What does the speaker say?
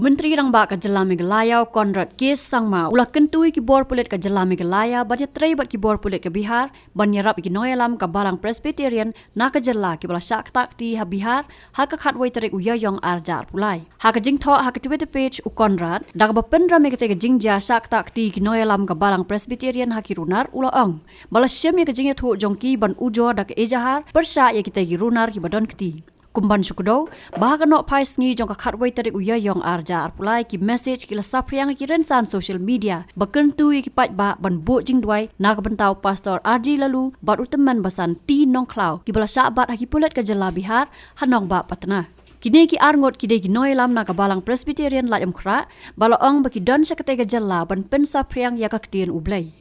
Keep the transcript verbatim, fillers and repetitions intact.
Myntri Rangbah ka Jylla Meghalaya u Conrad K Sangma u la kyntu ïa ki bor pulit ka Jylla Meghalaya ban ïatrei bad ki bor pulit ka Bihar ban ïarap ïa ki nongïalam ka Balang Presbyterian na ka Jylla kiba la shah ktah kti ha Bihar ha ka khatwei tarik u Ïaïong arhajar arphew lai. Ha ka jingthoh ha ka Twitter page u Conrad, da kaba pynrem ïa katei ka jingjia shah ktah kti ki nongïalam ka Balang Presbyterian ha ki runar, u la ong ba la shim ïa ka jingïathuh jong ki ban ujor da ka ejahar pyrshah ïa kitei ki runar kiba don kti. Kumban shu kdew ba ha ka nohphai sngi jong ka khatwei tarik u Ïaïong arhajar arphew lai ki message ki la saphriang ha ki rynsan social media ba kyntu ïa ki paidbah ban buh jingduwai na ka bynta u Pastor R G Laloo bad u tymmen basan T Nongkhlaw kiba la shah bat ha ki pulit ka Jylla Bihar ha nongbah Patna. Kine ki arngut ki dei ki nongïalam na ka Balang Presbyterian Laitumkhrah ba la ong ba ki don sha katei ka jylla ban pynsaphriang ïa ka ktien U Blei.